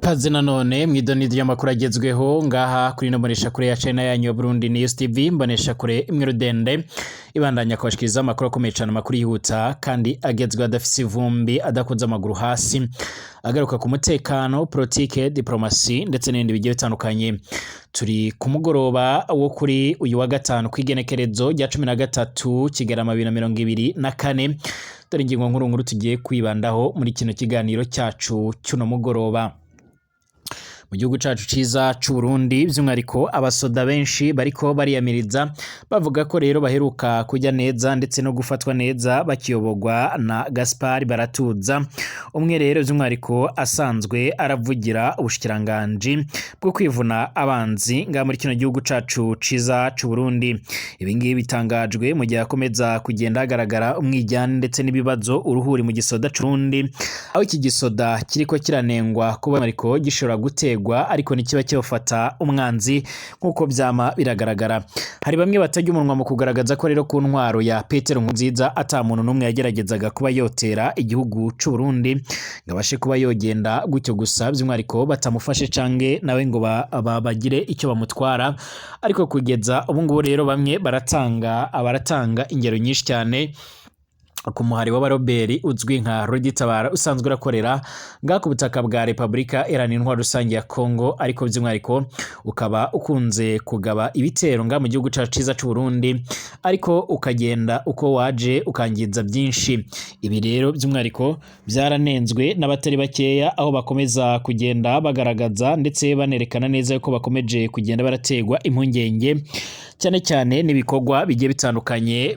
Ikaze nanone mw'idonido y'amakuru agezweho ngaha kuri ino mboneshakure ya China yanyu ya Burundi News TV, mboneshakure imwe rudende ibandanya kubashikiriza amakuru akomeye cane, amakuru yihuta kandi agezweho, adafise ivumbi, adakoze amaguru hasi, agaruka ku mutekano, politike, diplomasi ndetse n'ibindi bigiye bitandukanye. Turi ku mugoroba wo kuri uyu wa gatanu kw'igenekerezo rya 13 Kigarama 2024. Dore ingingo nkuru nkuru tugiye kwibandaho muri kino kiganiro cyacu cy'uno mugoroba. Mu gihugu cacu ciza c'u Burundi, by'umwihariko abasoda benshi bariko bariyamiriza, bavuga ko rero baheruka kujya neza ndetse no gufatwa neza bakiyoborwa na Gaspard Baratuza, umwe rero by'umwihariko asanzwe aravugira ubushikiranganji bwo kwivuna abanzi nga muri kino gihugu cacu ciza c'u Burundi. Ibi ngibi bitangajwe mu gihe hakomeza kugenda hagaragara umwijyane ndetse n'ibibazo uruhuri mu gisoda c'u Burundi, aho iki gisoda kiriko kiranengwa kuba ariko gishobora guterwa ariko ntikiba kibafata umwanzi nk'uko byama biragaragara. Hari bamwe batajya umunwa mu kugaragaza ko rero ku ntwaro ya Petero Nkurunziza ata muntu n'umwe yageragezaga kuba yotera igihugu c'u Burundi ngo abashe kuba yogenda gutyo gusa, by'umwihariko batamufashe cange nawe ngo bagire icyo bamutwara. Ariko kugeza ubu ngubu rero bamwe baratanga ingero nyinshi cyane ku muhari w'abaroberi uzwi nka Rugitabara, usanzwe urakorera ngaha ku butaka bwa Repubulika Iharanira Intwaro Rusange ya Kongo, ariko by'umwihariko ukaba ukunze kugaba ibitero ngaha mu gihugu cacu ciza c'u Burundi, ariko ukagenda uko waje ukangiza byinshi. Ibi rero by'umwihariko byaranenzwe n'abatari bakeya, aho bakomeza kugenda bagaragaza ndetse banerekana neza yuko bakomeje kugenda barategwa impungenge cyane cyane n'ibikorwa bigiye bitandukanye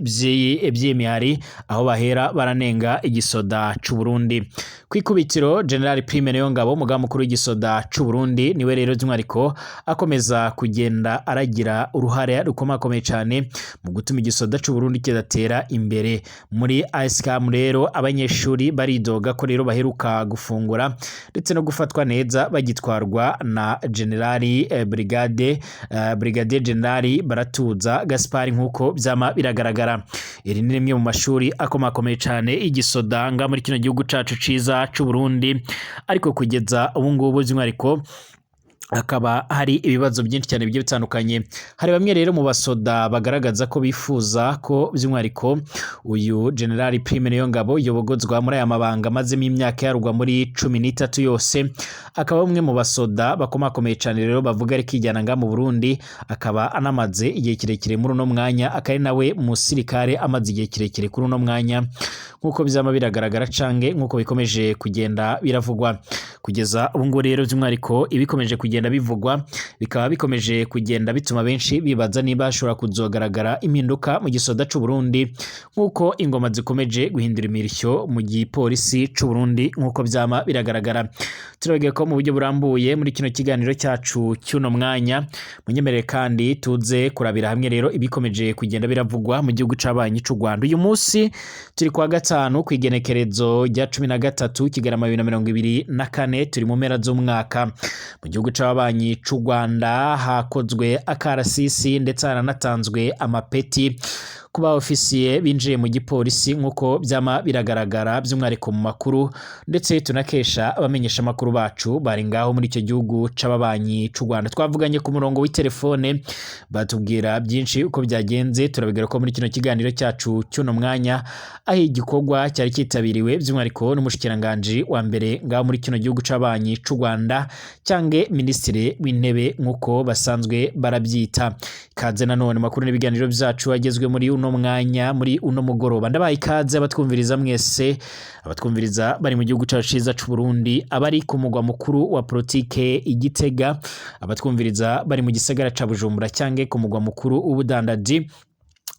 by'imihari, aho bahera baranenga igisoda c'u Burundi. Ku ikubitiro, General Prime Niyongabo, umugaba mukuru w'igisoda c'u Burundi, niwe rero by'umwihariko akomeza kugenda aragira uruhare rukomakomeye cyane mu gutuma igisoda c'u Burundi kidatera imbere. Muri ISCAM rero abanyeshuri baridoga ko rero baheruka gufungura ndetse no gufatwa neza bagitwarwa na General Brigade Brigadier General Baratuza Gaspard, nk'uko byama biragaragara. Iri ni rimwe mu mashuri akomakomeye cyane igisoda nga muri kino gihugu cacu ciza c'u Burundi, ariko kugeza ubu ngubu by'umwihariko hakaba hari ibibazo byinshi cyane bigiye bitandukanye. Hari bamwe rero mu basoda bagaragaza ko bifuza ko by'umwihariko uyu General Prime Niyongabo yobogozwa muri aya mabanga amazemo imyaka yarugwa muri 13 yose, akaba umwe mu basoda bakomakomeye cyane rero bavuga ari kijyana nga mu Burundi, akaba anamaze igihe kirekire muri uno mwanya, akaba ari nawe musirikare amaze igihe kirekire kuri uno mwanya, nk'uko bizama biragaragara cange nk'uko bikomeje kugenda biravugwa. Kugeza ubu ngubu rero by'umwihariko ibikomeje kugenda bivugwa bikaba bikomeje kugenda bituma benshi bibaza niba hashobora kuzogaragara impinduka mu gisoda c'u Burundi, nk'uko ingoma zikomeje guhindura imirishyo mu gipolisi c'u Burundi, nk'uko byama biragaragara. Turababwiye ko mu buryo burambuye muri kino kiganiro cyacu cy'uno mwanya. Munyemerere kandi tuze kurabira hamwe rero ibikomeje kugenda biravugwa mu gihugu c'abanyi c'u Rwanda. Uyu munsi turi kuwa gatanu kw'igenekerezo rya 13 Kigarama 2024, turi mu mpera z'umwaka. Mu gihugu c'ababanyi c'u Rwanda hakozwe akarasisi ndetse haranatanzwe amapeti ku ba ofisiye binjiye mu gipolisi, nk'uko byama biragaragara by'umwihariko mu makuru ndetse tunakesha abamenyesha amakuru bacu bari ngaho muri icyo gihugu c'ababanyi c'u Rwanda. Twavuganye ku murongo w'itelefone batubwira byinshi uko byagenze, turabigaruka muri kino kiganiro cyacu cy'uno mwanya, aho igikorwa cyari cyitabiriwe by'umwihariko n'umushikiranganji wa mbere ngaho muri kino gihugu c'abanyi c'u Rwanda, cyange minisitiri w'intebe nk'uko basanzwe barabyita. Ikaze nanone makuru n'ibiganiro byacu agezwe muri uno mwanya, muri uno mugoroba. Ndabaye ikaze abatwumviriza mwese, abatwumviriza bari mu gihugu cyacu ciza c'u Burundi, abari ku mugwa mukuru wa politike i Gitega, abatwumviriza bari mu gisagara ca Bujumbura cyange ku mugwa mukuru w'ubudandaji,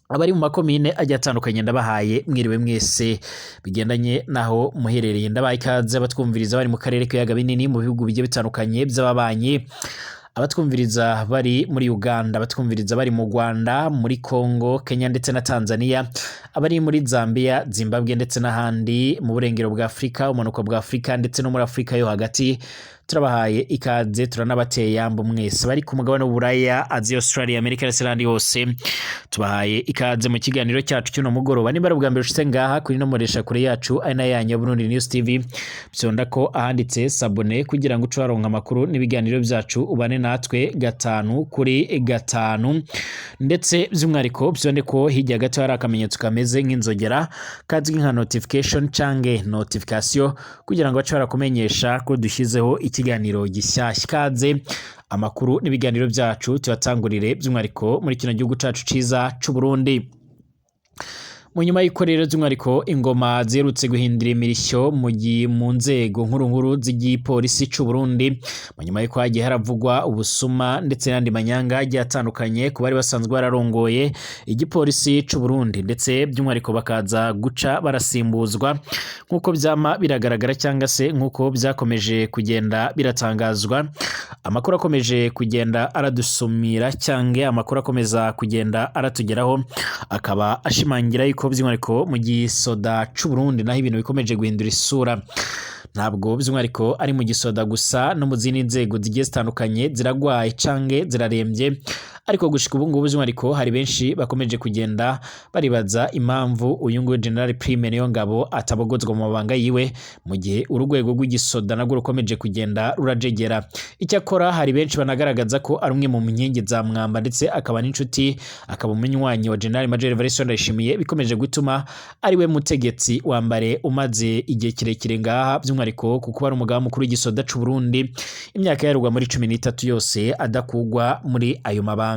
abari mu makomine agiye atandukanye, ndabahaye mwiriwe mwese bigendanye naho muherereye. Ndabaye ikaze abatwumviriza bari mu karere k'ibiyaga binini, mu bihugu bigiye bitandukanye by'ababanyi, abatwumviriza bari muri Uganda, abatwumviriza bari mu Rwanda, muri Congo, Kenya ndetse na Tanzania, abari muri Zambia, Zimbabwe ndetse n'ahandi mu burengero bwa Afurika, umanuko bwa Afurika ndetse no muri Afurika yo hagati. Turabahaye ikaze, turanabateye yambo mwese bari ku mugabane w'Uburaya, Aziya, Australia, Amerika ndetse n'ahandi hose. Tubahaye ikaze mu kiganiro cyacu cy'uno mugoroba. Nimba ari ubwa mbere ushitse ngaha kuri no moresha kure yacu ari na yanyu ya Burundi News TV, fyonda ko ahanditse s'abonner kugira ngo uce waronka amakuru n'ibiganiro byacu, ubane natwe gatanu kuri gatanu. Ndetse by'umwihariko fyonde ko hirya gato hari akamenyetso kameze nk'inzogera kazwi nka notification canke notification kugira ngo bace barakumenyesha ko dushyizeho ikiganiro gishyashya. Ikaze, amakuru n'ibiganiro byacu tubatangurire by'umwihariko muri kino gihugu cacu ciza c'u Burundi. Mu nyuma y'uko rero by'umwihariko ingoma ziherutse guhindura imirishyo mu nzego nkuru nkuru z'igipolisi c'u Burundi, mu nyuma y'uko hagiye haravugwa ubusuma ndetse n'andi manyanga agiye atandukanye ku bari basanzwe bararongoye igipolisi c'u Burundi, ndetse by'umwihariko bakaza guca barasimbuzwa nk'uko vyama biragaragara cyangwa se nk'uko byakomeje kugenda biratangazwa, amakuru akomeje kugenda aradusumira cyangwa amakuru akomeza kugenda aratugeraho akaba ashimangira yuko by'umwihariko mu gisoda c'u Burundi naho ibintu bikomeje guhindura isura. Ntabwo by'umwihariko ari mu gisoda gusa, no mu zindi nzego zigiye zitandukanye ziragwaye canke zirarembye. Ariko gushika ubu ngubu by'umwihariko hari benshi bakomeje kugenda baribaza impamvu uyu nguyu General Prime Niyongabo atabogozwa mu mabanga yiwe mu gihe urwego rw'igisoda narwo rukomeje kugenda rurajegera. Icyakora hari benshi banagaragaza ko ari umwe mu nkingi za mwamba, ndetse akaba n'inshuti, akaba umunywanyi wa General Major Evariste Ndayishimiye, bikomeje gutuma ari we mutegetsi wa mbere umaze igihe kirekire ngaha, by'umwihariko kuko ari umugaba mukuru w'igisoda c'u Burundi, imyaka yarugwa muri 13 yose adakugwa muri ayo mabanga.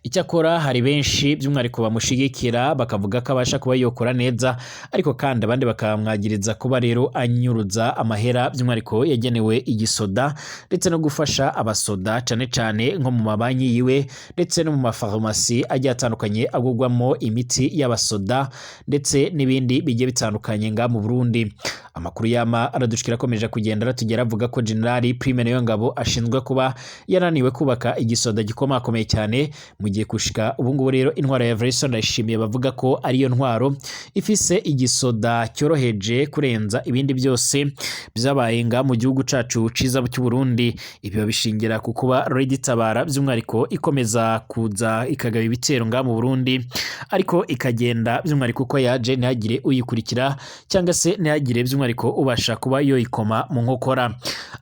Icyakora hari benshi by'umwihariko bamushigikira, bakavuga ko abasha kuba yokora neza, ariko kandi abandi bakamwagiriza kuba rero anyuruza amahera by'umwihariko yagenewe igisoda ndetse no gufasha abasoda, cane cane nko mu mabanki yiwe ndetse no mu mafarumasi agiye atandukanye agurwamo imiti y'abasoda ndetse n'ibindi bigiye bitandukanye nga mu Burundi. Amakuru yama aradushikira akomeje kugenda aratugera avuga ko General Prime Niyongabo ashinzwe kuba yananiwe kubaka igisoda gikomakomeye cyane, mu gihe gushika ubu ngubu rero intwaro ya Evariste Ndayishimiye bavuga ko ariyo ntwaro ifise igisoda cyoroheje kurenza ibindi byose byabaye nga mu gihugu cacu ciza cy'u Burundi. Ibi babishingira ku kuba Red Tabara by'umwihariko ikomeza kuza ikagaba ibitero nga mu Burundi, ariko ikagenda by'umwihariko uko yaje ntihagire uyikurikira cyangwa se ntihagire by'umwihariko ubasha kuba yoyikoma mu nkokora.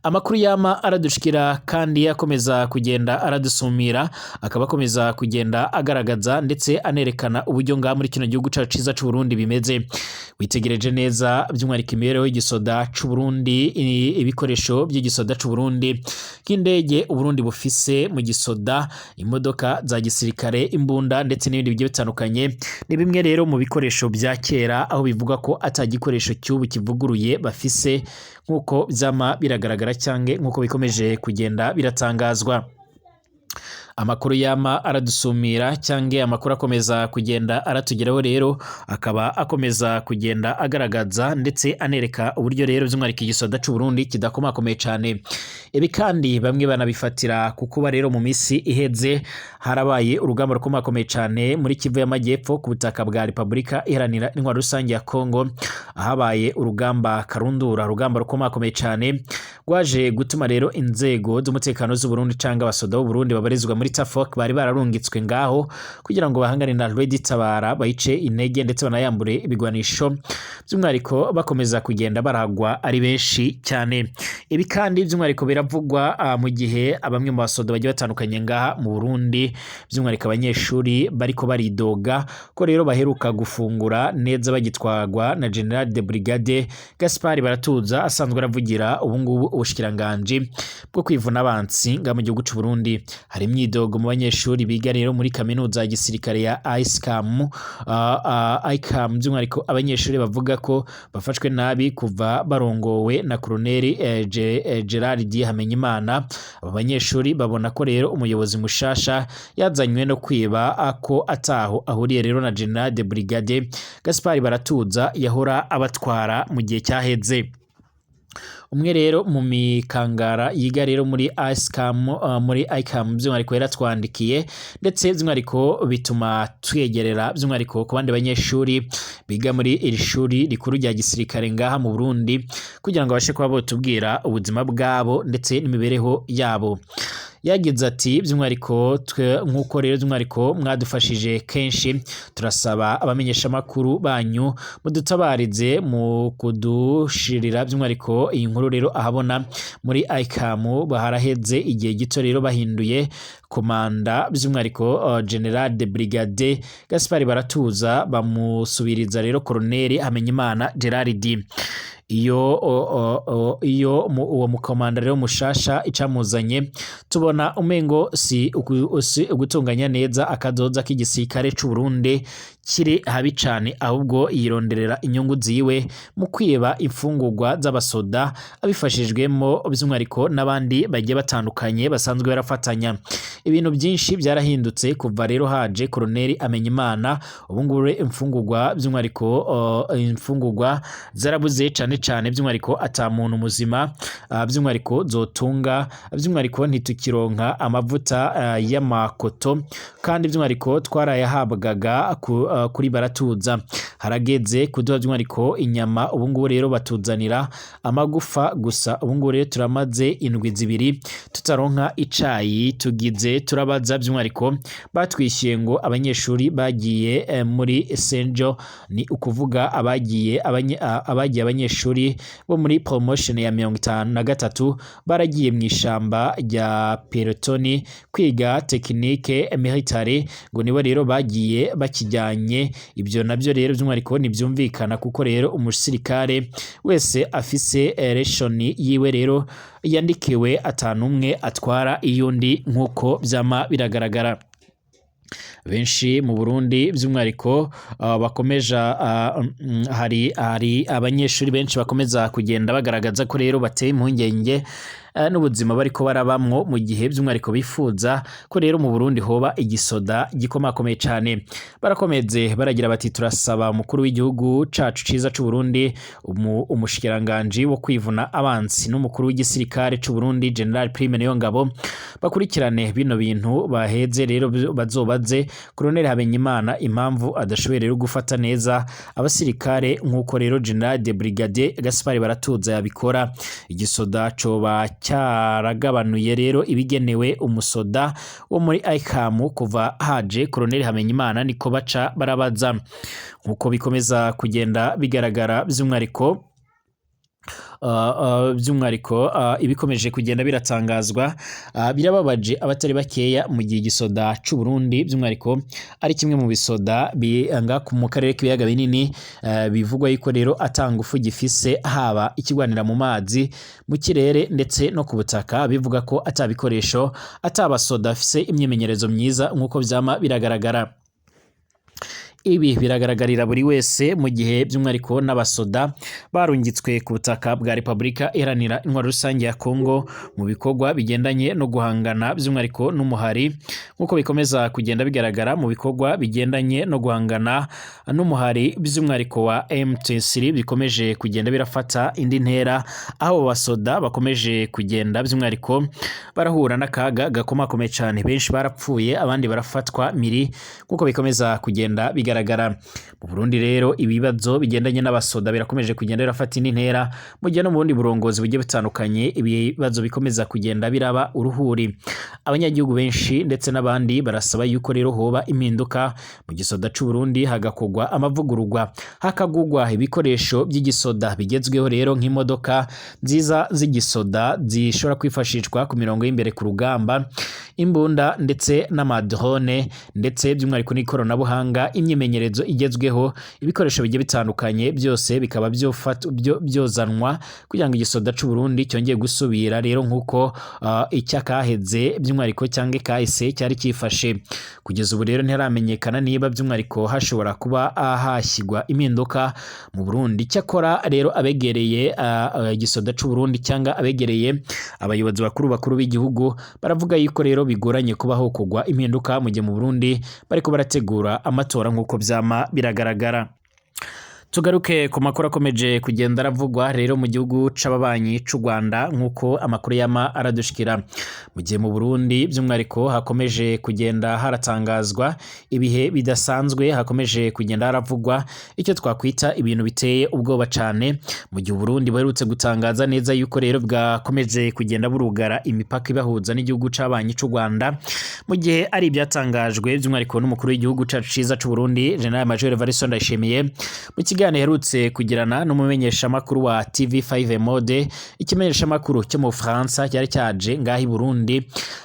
Amakuru yama aradushikira kandi akomeza kugenda aradusumira akaba akomeza kugenda agaragaza ndetse anerekana uburyo ngaha muri kino gihugu cacu ciza c'u Burundi bimeze. Witegereje neza by'umwihariko imibereho y'igisoda c'u Burundi, ibikoresho by'igisoda c'u Burundi nk'indege Uburundi bufise mu gisoda, imodoka za gisirikare, imbunda ndetse n'ibindi bigiye bitandukanye, ni bimwe rero mu bikoresho bya kera, aho bivuga ko ata gikoresho cy'ubu kivuguruye bafise nk'uko vyama biragaragara cyange nk'uko bikomeje kugenda biratangazwa. Amakuru yama aradusumira cyangwa amakuru akomeza kugenda aratugeraho rero akaba akomeza kugenda agaragaza ndetse anereka uburyo rero by'umwihariko igisoda c'u Burundi kidakomakomeye cyane. Ibi kandi bamwe banabifatira ku kuba rero mu minsi iheze harabaye urugamba rukomakomeye cyane muri Kivu y'Amajyepfo ku butaka bwa Repubulika Iharanira Intwaro Rusange ya Kongo, ahabaye urugamba karundura, urugamba rukomakomeye cyane rwaje gutuma rero inzego z'umutekano z'u Burundi cyangwa abasoda b'u Burundi babarizwa muri Tafok bari bararungitswe ngaho kugira ngo bahangane na Red Tabara, bayice intege ndetse banayambure ibigwanisho, by'umwihariko bakomeza kugenda baragwa ari benshi cyane. Ibi kandi by'umwihariko biravugwa mu gihe bamwe mu basoda bagiye batandukanye ngaha mu Burundi, by'umwihariko abanyeshuri, bariko baridoga ko rero baheruka gufungura neza bagitwagwa na General de Brigade Gaspard Baratuza, asanzwe aravugira ubu ngubu ubushikiranganji bwo kwivuna abansi ngaha mu gihugu c'u Burundi. Hari imyidogo mu banyeshuri biga rero muri kaminuza ya gisirikare ya ISCAM, ICAM, by'umwihariko abanyeshuri bavuga ko bafashwe nabi kuva barongowe na Colonel Gerard Hamenyimana. Aba banyeshuri babona ko rero umuyobozi mushasha yazanywe no kwiba, ko ataho ahuriye rero na General de Brigade Gaspard Baratuza yahora abatwara mu gihe cyaheze. Umwe rero mu mikangara yiga rero muri ISCAM, muri ICAM by'umwihariko yaratwandikiye, ndetse by'umwihariko bituma twegerera by'umwihariko ku bandi banyeshuri biga muri iri shuri rikuru rya gisirikare ngaha mu Burundi, kugira ngo babashe kuba botubwira ubuzima bwabo ndetse n'imibereho yabo. Yagize ati: "By'umwihariko twe nk'uko rero by'umwihariko mwadufashije kenshi, turasaba abamenyeshamakuru banyu mudutabarize mu kudushirira by'umwihariko iyi nkuru rero ahabona. Muri ICAM haraheze igihe gito rero bahinduye commandant, by'umwihariko Général de Brigade Gaspard Baratuza, bamusubiriza rero Colonel Hamenyimana Gerard. Iyo uwo mukomanda rero mushasha icamuzanye tubona umengo si ugutunganya neza akazoza k'igisirikare c'u Burundi kiri habi cane, ahubwo yironderera inyungu ziwe mu kwiba imfungurwa z'abasoda, abifashijwemo by'umwihariko n'abandi bagiye batandukanye basanzwe barafatanya. Ibintu byinshi byarahindutse kuva rero haje Colonel Amenyimana. Ubu ngubu rero imfungurwa by'umwihariko imfungurwa zarabuze cane cane, by'umwihariko ata muntu muzima by'umwihariko zotunga. By'umwihariko ntitukironka amavuta y'amakoto, kandi by'umwihariko twarayahabwaga kuri Baratuza. Harageze kuduha by'umwihariko inyama, ubu ngubu rero batuzanira amagufa gusa. Ubu ngubu rero turamaze indwi 2 tutaronka icayi. Tugize turabaza, by'umwihariko batwishyuye ngo abanyeshuri bagiye muri Senjo, ni ukuvuga abagiye abanyeshuri bo muri promotion ya 53 baragiye mu ishamba rya Pelotoni kwiga technique militaire, ngo nibo rero bagiye bakijyanye. Ibyo nabyo rero by'umwihariko ntibyumvikana, kuko rero umusirikare wese afise ration yiwe rero yandikiwe, atanumwe atwara iyundi nk'uko vyama biragaragara." Benshi mu Burundi by'umwihariko bakomeja hari abanyeshuri benshi bakomeza kugenda bagaragaza ko rero bateye impungenge n'ubuzima bariko barabamwo, mu gihe by'umwihariko bifuza ko rero mu Burundi hoba igisoda gikomakomeye cane. Barakomeze baragira bati: "Turasaba umukuru w'igihugu cacu ciza c'u Burundi, umushikiranganji wo kwivuna abansi n'umukuru w'igisirikare c'u Burundi Général Prime Niyongabo bakurikirane bino bintu, baheze rero bazobaze Colonel Habenyimana impamvu adashoboye rero gufata neza abasirikare nk'uko rero Général de Brigade Gaspard Baratuza yabikora. Igisoda coba cyaragabanuye rero ibigenewe umusoda wo muri ICAM kuva haje Colonel Hamenyimana?" Niko baca barabaza. Nk'uko bikomeza kugenda bigaragara, by'umwihariko ibikomeje kugenda biratangazwa birababaje abatari bakeya, mu gihe igisoda c'u Burundi by'umwihariko ari kimwe mu bisoda nga mu karere k'ibiyaga binini bivugwa yuko rero ata ngufu gifise, haba ikigwanira mu mazi, mu kirere ndetse no ku butaka, bivuga ko ata bikoresho, atabasoda afise imyimenyerezo myiza nk'uko vyama biragaragara. Ibi biragaragarira buri wese, mu gihe by'umwihariko n'abasoda barungitswe ku butaka bwa Repubulika Iharanira Intwaro Rusange ya Kongo mu bikorwa bigendanye no guhangana by'umwihariko n'umuhari, nk'uko bikomeza kugenda bigaragara mu bikorwa bigendanye no guhangana n'umuhari by'umwihariko wa M23, bikomeje kugenda birafata indi ntera, aho abo basoda bakomeje kugenda by'umwihariko barahura n'akaga gakomakomeye cyane. Benshi barapfuye, abandi barafatwa miri, nk'uko bikomeza kugenda bigaragara. Mu Burundi rero ibibazo bigendanye n'abasoda birakomeje kugenda birafata indi ntera, mu gihe no mu bundi burongozi bugiye butandukanye ibibazo bikomeza kugenda biraba uruhuri. Abanyagihugu benshi ndetse n'abandi barasaba yuko rero hoba impinduka mu gisoda c'u Burundi, hagakorwa amavugururwa, hakagurwa ibikoresho by'igisoda bigezweho rero, nk'imodoka nziza z'igisoda zishobora kwifashishwa ku mirongo y'imbere ku rugamba, imbunda ndetse n'amadrone, ndetse by'umwihariko n'ikoranabuhanga, imyimenyerezo igezweho, ibikoresho bigiye bitandukanye, byose bikaba byozanwa kugira ngo igisoda c'u Burundi cyongeye gusubira rero nk'uko icyakaheze by'umwihariko cyangwa kahise cyari cyifashe. Kugeza ubu rero ntiharamenyekana niba by'umwihariko hashobora kuba hashyirwa impinduka mu Burundi. Cyakora rero abegereye igisoda c'u Burundi cyangwa abegereye abayobozi bakuru bakuru b'igihugu baravuga yuko rero bigoranye kuba hokogwa impinduka mu gihe mu Burundi bariko barategura amatora, nk'uko vyama biragaragara. Tugaruke ku makuru akomeje kugenda aravugwa rero mu gihugu c'ababanyi c'u Rwanda, nk'uko amakuru yama aradushikira. Mu gihe mu Burundi by'umwihariko hakomeje kugenda haratangazwa ibihe bidasanzwe, hakomeje kugenda haravugwa icyo twakwita ibintu biteye ubwoba cane, mu gihe Burundi buherutse gutangaza neza yuko rero bwakomeje kugenda burugara imipaka ibahuza n'igihugu c'abanyi c'u Rwanda, mu gihe ari ibyatangajwe by'umwihariko n'umukuru w'igihugu cacu ciza c'u Burundi, General Major Evariste Ndayishimiye, mu kiganiro aherutse kugirana n'umumenyeshamakuru wa TV5 Mode, ikimenyeshamakuru cyo mu Bufaransa cyari cyaje ngaho i Burundi,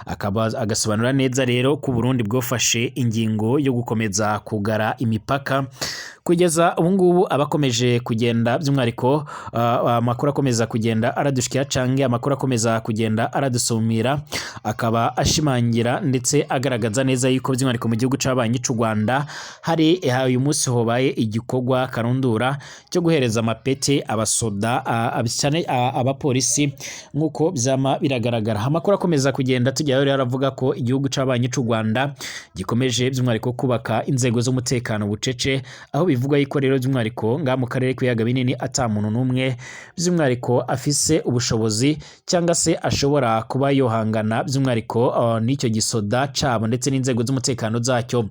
akaba agasobanura neza rero ko Burundi bwafashe ingingo yo gukomeza kugara imipaka. Kugeza ubu ngubu abakomeje kugenda by'umwihariko amakuru akomeza kugenda aradushikira canke amakuru akomeza kugenda aradusumira, akaba ashimangira ndetse agaragaza neza yuko by'umwihariko mu gihugu c'abanyi c'u Rwanda hari uyu munsi hobaye igikorwa karundura cyo guhereza amapete abasoda, cyane abapolisi, nk'uko vyama biragaragara. Amakuru akomeza kugenda tujyayo rero aravuga ko igihugu c'abanyi c'u Rwanda gikomeje by'umwihariko kubaka inzego z'umutekano bucece, aho bivugwa yuko rero by'umwihariko ngaha mu karere k'ibiyaga binini ata muntu n'umwe by'umwihariko afise ubushobozi cyangwa se ashobora kuba yohangana by'umwihariko n'icyo gisoda cabo ndetse n'inzego z'umutekano zacyo.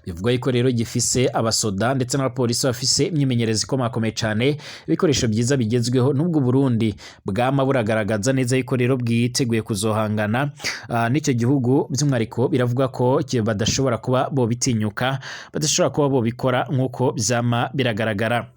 Bivugwa yuko rero gifise abasoda ndetse n'abapolisi bafise imyimenyerezo ikomakomeye cane, ibikoresho byiza bigezweho, nubwo Burundi bwama buragaragaza neza yuko rero bwiteguye kuzohangana n'icyo gihugu. By'umwihariko biravuga ko badashobora kuba bobitinyuka, badashobora kuba bobikora nk'uko vyama biragaragara.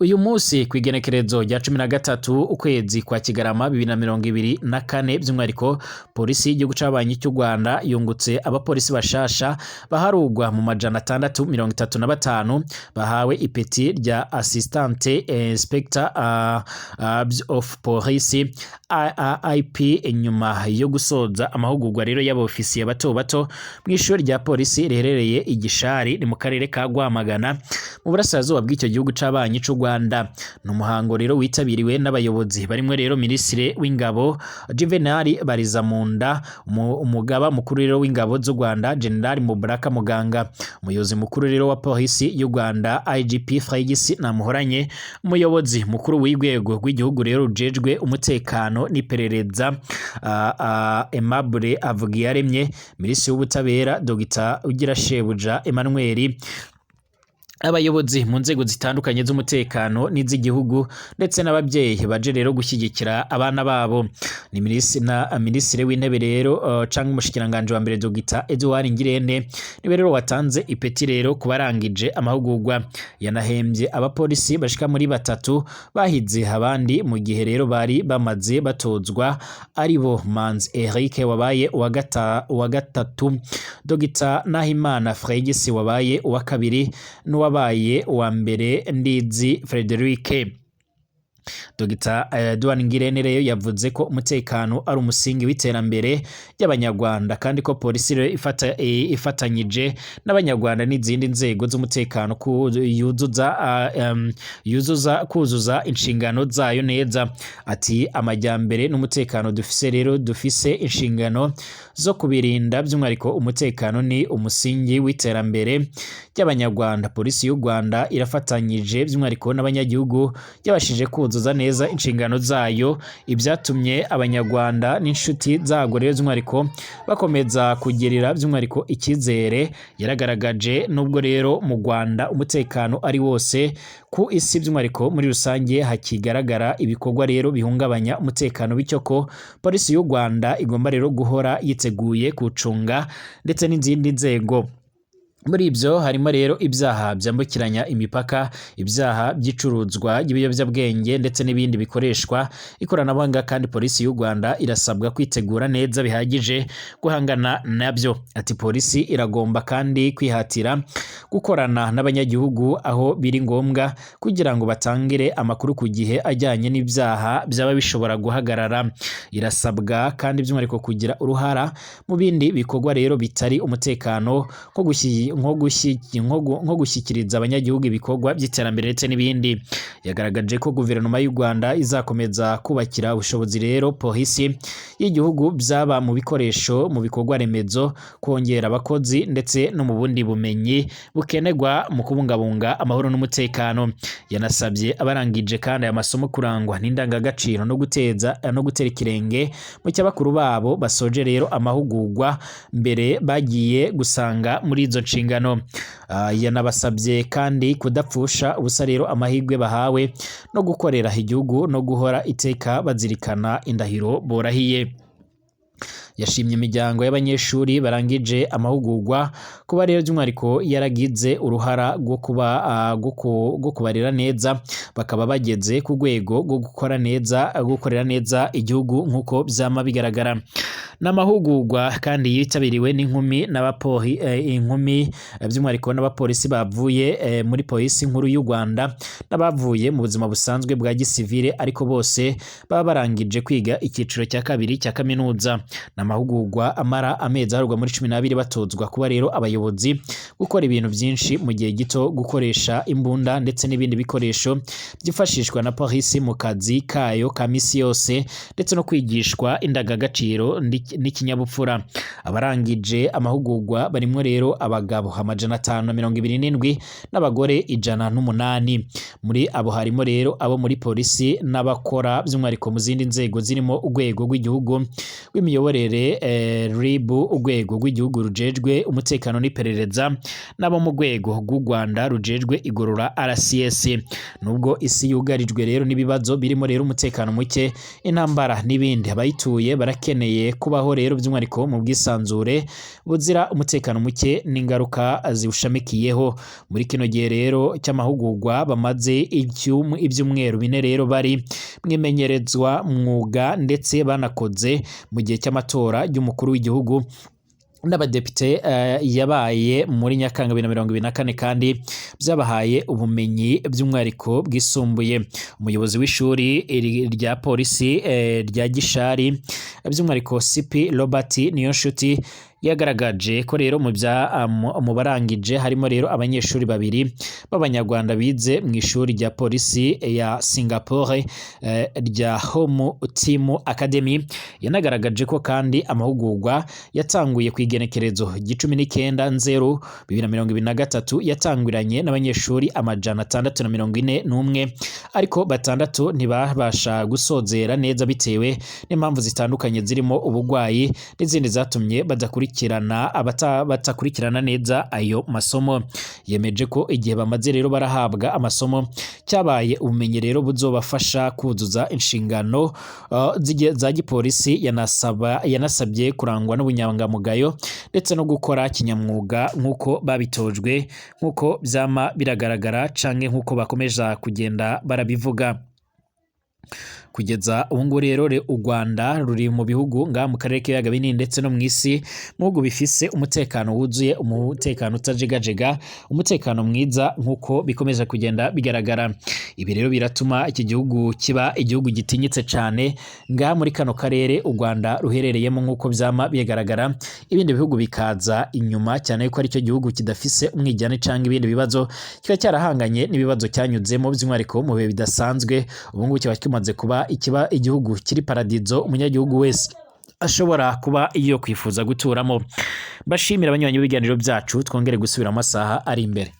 Uyu munsi ku igenekerezo rya 13 ukwezi kwa Kigarama 2024, by'umwihariko polisi y'igihugu c'abanyi cy'u Rwanda yungutse abapolisi bashasha baharugwa mu 635, bahawe ipeti rya Assistant Inspector of Police AIP, inyuma yo gusoza amahugurwa rero y'abofisiye bato bato mu ishuri rya polisi riherereye i Gishari, ni mu karere ka Rwamagana mu burasirazuba bw'icyo gihugu c'abanyi c'u Rwanda. Ni umuhango rero witabiriwe n'abayobozi barimwo rero Minisitiri w'Ingabo Juvenal Barizamunda, umugaba mukuru rero w'ingabo z'u Rwanda General Mubaraka Muganga, umuyobozi mukuru rero wa polisi y'u Rwanda IGP Frégis Namuhoranye, umuyobozi mukuru w'urwego rw'igihugu rero rujejwe umutekano n'iperereza Aimable Havugiyaremye, Minisitiri w'Ubutabera Dr Ugirashebuja Emmanuel, abayobozi mu nzego zitandukanye z'umutekano n'iz'igihugu, ndetse n'ababyeyi baje rero gushyigikira abana babo. Ni minisitiri w'intebe rero canke umushikiranganje wa mbere Dr Edouard Ngirente niwe rero watanze ipeti rero ku barangije amahugurwa. Yanahembye abapolisi bashika muri batatu bahize abandi mu gihe rero bari bamaze batozwa, aribo Manzi Eric wabaye uwa gatatu, Dr Nahimana Fregis wabaye uwa kabiri, n'uwabaye uwa mbere Ndizi Frederic. Dr Edouard Ngirente rero yavuze ko umutekano ari umusingi w'iterambere ry'Abanyarwanda, kandi ko polisi rero ifatanyije n'Abanyarwanda n'izindi nzego z'umutekano yuzuza kuzuza inshingano zayo neza. Ati amajyambere n'umutekano dufise rero dufise inshingano zo kubirinda, by'umwihariko umutekano ni umusingi w'iterambere ry'Abanyarwanda. Polisi y'u Rwanda irafatanyije by'umwihariko n'abanyagihugu, yabashije kuzuza neza inshingano zayo, ibyatumye Abanyarwanda n'inshuti zago rero by'umwihariko bakomeza kugirira by'umwihariko icyizere. Yaragaragaje nubwo rero mu Rwanda umutekano ari wose, ku isi by'umwihariko muri rusange hakigaragara ibikorwa rero bihungabanya umutekano, bityo ko polisi y'u Rwanda igomba rero guhora yiteguye kuwucunga ndetse n'izindi nzego. Muri ibyo harimo rero ibyaha byambukiranya imipaka, ibyaha by'icuruzwa ry'ibiyobyabwenge ndetse n'ibindi bikoreshwa ikoranabuhanga, kandi polisi y'u Rwanda irasabwa kwitegura neza bihagije guhangana nabyo. Ati polisi iragomba kandi kwihatira gukorana n'abanyagihugu aho biri ngombwa kugira ngo batangire amakuru ku gihe ajyanye n'ibyaha byaba bishobora guhagarara. Irasabwa kandi by'umwihariko kugira uruhara mu bindi bikorwa rero bitari umutekano, nko nko gushyikiriza abanyagihugu ibikorwa by'iterambere ndetse n'ibindi. Yagaragaje ko guverinoma y'u Rwanda izakomeza kubakira ubushobozi rero polisi y'igihugu, byaba mu bikoresho, mu bikorwa remezo, kongera abakozi ndetse no mu bundi bumenyi bukenerwa mu kubungabunga amahoro n'umutekano. Yanasabye abarangije kandi aya masomo kurangwa n'indangagaciro no guteza no gutera ikirenge mu cy'abakuru babo basoje rero amahugurwa mbere bagiye gusanga muri izo nshingano. Yanabasabye kandi kudapfusha ubusa rero amahirwe bahawe no gukorera igihugu no guhora iteka bazirikana indahiro borahiye. Yashimye imiryango y'abanyeshuri barangije amahugurwa kuba rero by'umwihariko yaragize uruhara rwo kuba rwo kubarera neza, bakaba bageze ku rwego rwo gukora neza, gukorera neza igihugu nk'uko byama bigaragara. N'amahugurwa kandi yitabiriwe n'inkumi n'abapohi inkumi by'umwihariko n'abapolisi bavuye muri polisi nkuru y'u Rwanda n'abavuye mu buzima busanzwe bwa gisivile, ariko bose baba barangije kwiga icyiciro cya kabiri cya kaminuza. N'amahugurwa amara amezi aharurwa muri 12, batozwa kuba rero abayobozi, gukora ibintu byinshi mu gihe gito, gukoresha imbunda ndetse n'ibindi bikoresho byifashishwa na polisi mu kazi kayo ka misi yose, ndetse no kwigishwa indangagaciro n'ikinyabupfura. Abarangije amahugurwa barimwo rero abagabo 527 n'abagore 108. Muri abo harimo rero abo muri polisi n'abakora by'umwihariko mu zindi nzego zirimo urwego rw'igihugu rw'imiyoborere, RIB, urwego rw'igihugu rujejwe umutekano n'iperereza, n'abo mu rwego rw'u Rwanda rujejwe igorora, RCS. Nubwo isi yugarijwe rero n'ibibazo birimo rero umutekano muke, intambara n'ibindi, abayituye barakeneye kubaho rero by'umwihariko mu bwisanzure buzira umutekano muke n'ingaruka ziwushamikiyeho. Muri kino gihe rero cy'amahugurwa bamaze ibyumweru 4 rero bari mwimenyerezwa mwuga, ndetse banakoze mu gihe cy'amatora y'umukuru w'igihugu n'abadepite yabaye muri Nyakanga 2024, kandi byabahaye ubumenyi by'umwihariko bwisumbuye. Umuyobozi w'ishuri rya polisi rya Gishari, by'umwihariko CP Robert Niyonshuti, yagaragaje ko rero mu barangije harimo rero abanyeshuri babiri b'Abanyarwanda bize mu ishuri rya polisi ya Singapore rya Home Team Academy. Yanagaragaje ko kandi amahugurwa yatanguye ku igenekerezo 19 nzero 2023, yatangiranye n'abanyeshuri 641, ariko batandatu ntibabasha gusozera neza bitewe n'impamvu zitandukanye zirimo ubugwayi n'izindi zatumye batakurikirana neza ayo masomo. Yemeje ko igihe bamaze rero barahabwa amasomo cyabaye ubumenyi rero buzobafasha kuzuza inshingano za gipolisi. Yanasabye kurangwa n'ubunyangamugayo ndetse no gukora kinyamwuga nk'uko babitojwe, nk'uko byama biragaragara canke nk'uko bakomeza kugenda barabivuga. Kugeza ubu ngubu rero u Rwanda ruri mu bihugu ngaha mu karere k'ibiyaga binini ndetse no mu isi, mu bihugu bifise umutekano wuzuye, umutekano utajegajega, umutekano mwiza nk'uko bikomeza kugenda bigaragara. Ibi rero biratuma iki gihugu kiba igihugu gitinyitse cane ngaha muri kano karere u Rwanda ruherereyemo, nk'uko vyama bigaragara, ibindi bihugu bikaza inyuma, cyane yuko aricyo gihugu kidafise umwijyane canke ibindi bibazo, kiba cyarahanganye n'ibibazo cyanyuzemo by'umwihariko mu bihe bidasanzwe. Ubu ngubu kiba kimaze kuba ikiba igihugu kiri paradizo umunyagihugu wese ashobora kuba iyo kwifuza guturamo. Mbashimira abanywanyi b'ibiganiro byacu, twongere gusubira mu masaha ari imbere.